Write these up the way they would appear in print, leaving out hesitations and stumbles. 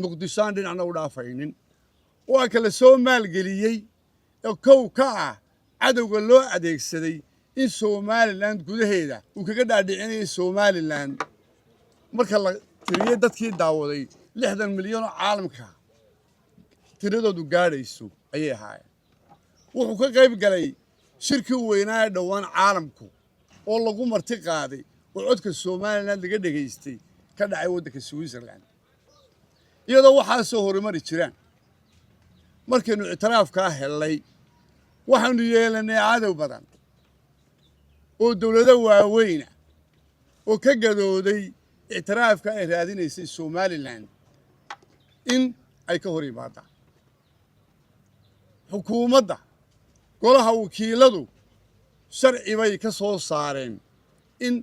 Muqdisho aan dhinacna u dhaafaynin. Waa kala soo maalgeliyey ee kow ka ah cadowga loo adeegsaday in Somaliland gudaheeda uu kaga dhaadhicinayay Somaliland. Marka la tiriyey dadkii daawaday, 60 milyan oo caalamka tiradoodu gaadhayso ayay ahaayeen. Wuxuu ka qayb galay shirkii weynaa ee dhowaan caalamku oo lagu marti qaaday oo codka Somaliland laga dhegaystay, ka dhacay waddanka Switzerland. Iyadoo waxaasoo horumari jiraan, markaynu ictiraafkaa hellay, waxaanu yeelanay cadow badan oo dowlado waaweyna oo ka gadooday ictiraafka ay raadinaysay Somaliland in ay ka hor yimaadaan. Xukuumadda, golaha wakiiladu sharci bay ka soo saareen in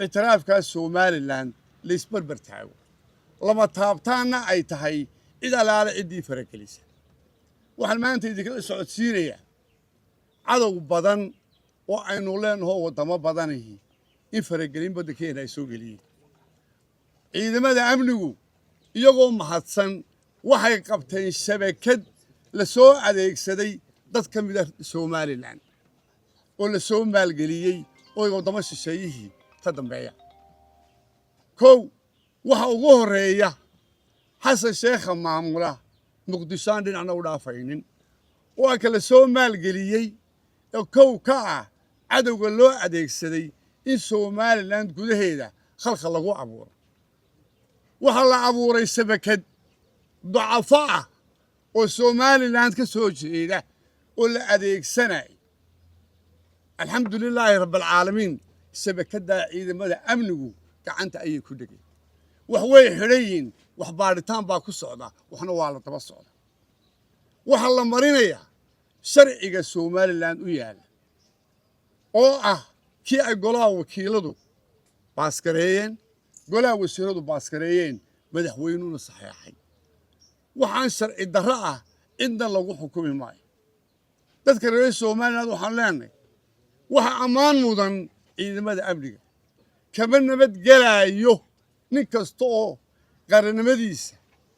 ictiraafkaa Somaliland laysbarbar taago, lama taabtaanna ay tahay cid allaale ciddii faragelisa. Waxaan maanta idinkala socodsiinayaa cadow badan oo aynu leenaho waddamo badanihi in faragelin waddankeena ay soo geliyeen. Ciidamada amnigu iyagoo mahadsan waxay qabteen shabakad la soo adeegsaday dad ka mida Somaliland oo la soo maalgeliyey oo waddamo shisheeyihii ka dambeeya. Kow, waxa ugu horreeya Xasan Sheekha maamula Muqdisho aan dhinacna u dhaafaynin. Waa kala soo maalgeliyey ee kow ka ah cadowga loo adeegsaday in Somaliland gudaheeda khalkhal lagu abuuro. Waxaa la abuuray shabakad dacafo ah oo Somaliland ka soo jeeda oo la adeegsanayo. Alxamdu lilaahi rabbialcaalamiin, shabakaddaa ciidamada amnigu gacanta ayay ku dhegeen. Wax way xidhan yihiin, wax baadhitaan baa ku socda, waxna waa la daba socda. Waxaa la marinayaa sharciga Somaliland u yaalla oo ah kii ay golaha wakiiladu baaskareeyeen, golaha wasiiradu baaskareeyeen, madaxweynuhuna saxeexay. Waxaan sharci darro ah cidna lagu xukumi maayo. Dadka reer Somaliland waxaan leenahay, waxa ammaan mudan ciidamada amniga. Kama nabadgelaayo nin kasta oo qarannimadiisa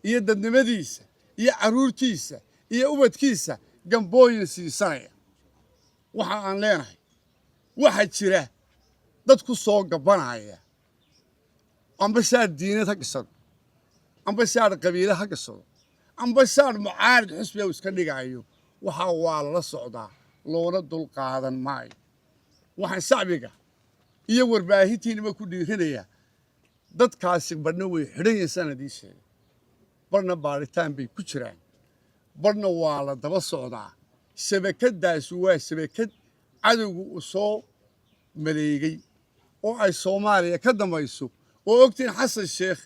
iyo dadnimadiisa iyo carruurtiisa iyo ubadkiisa gambooyin siisanaya. Waxa aan leenahay, waxaa jira dad ku soo gabbanaya, amba shaar diineed ha gashado, amba shaar qabiile ha gashado, amba shaar mucaarid xusbiga uu iska dhigaayo. Waxaa waa lala socdaa, loona dul qaadan maayo. Waxaan shacbiga iyo warbaahintiinaba ku dhiirinayaa, dadkaasi badhna way xidhan yihiin sanadii sheegay, barhna baadhitaan bay ku jiraan, barhna waa la daba socdaa. Shabakaddaasi waa shabakad cadowgu uu soo maleegay oo ay Soomaaliya ka dambayso, oo ogtiin Xasan Sheekh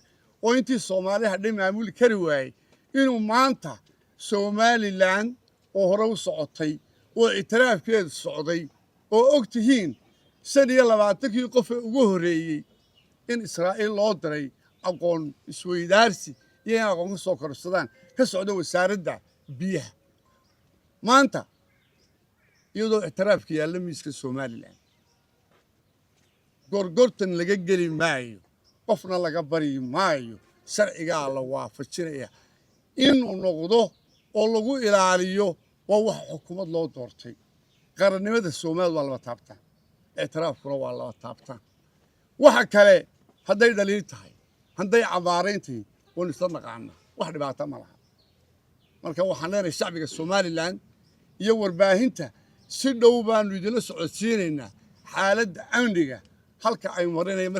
oo intii Soomaaliya hadhay maamuli kari waayey inuu maanta Somaliland oo hore u socotay oo ictiraafkeedu socday, oo og tihiin 25kii qof ee ugu horreeyey in Israa'iil loo diray aqoon isweydaarsi iyo in aqoon ka soo korsadaan ka socda wasaaradda biyaha. Maanta iyadoo ictiraafka yaalla miiska Somaliland, gorgortan laga geli maayo, qofna laga baryi maayo. Sharcigaa la waafajinaya inuu noqdo oo lagu ilaaliyo. Waa wax xukuumad loo doortay. Qarannimada Soomaalida waa laba taabtaan, ictiraafkuna waa laba taabtaan. Waxa kale hadday dhaliil tahay, hadday cambaarayn tahay, waynu isla naqaanaa, wax dhibaato ma laha. Marka waxaan leenahay shacbiga Somaliland iyo warbaahinta, si dhow baanu idinla socodsiinaynaa xaaladda amniga halka ay marinaya.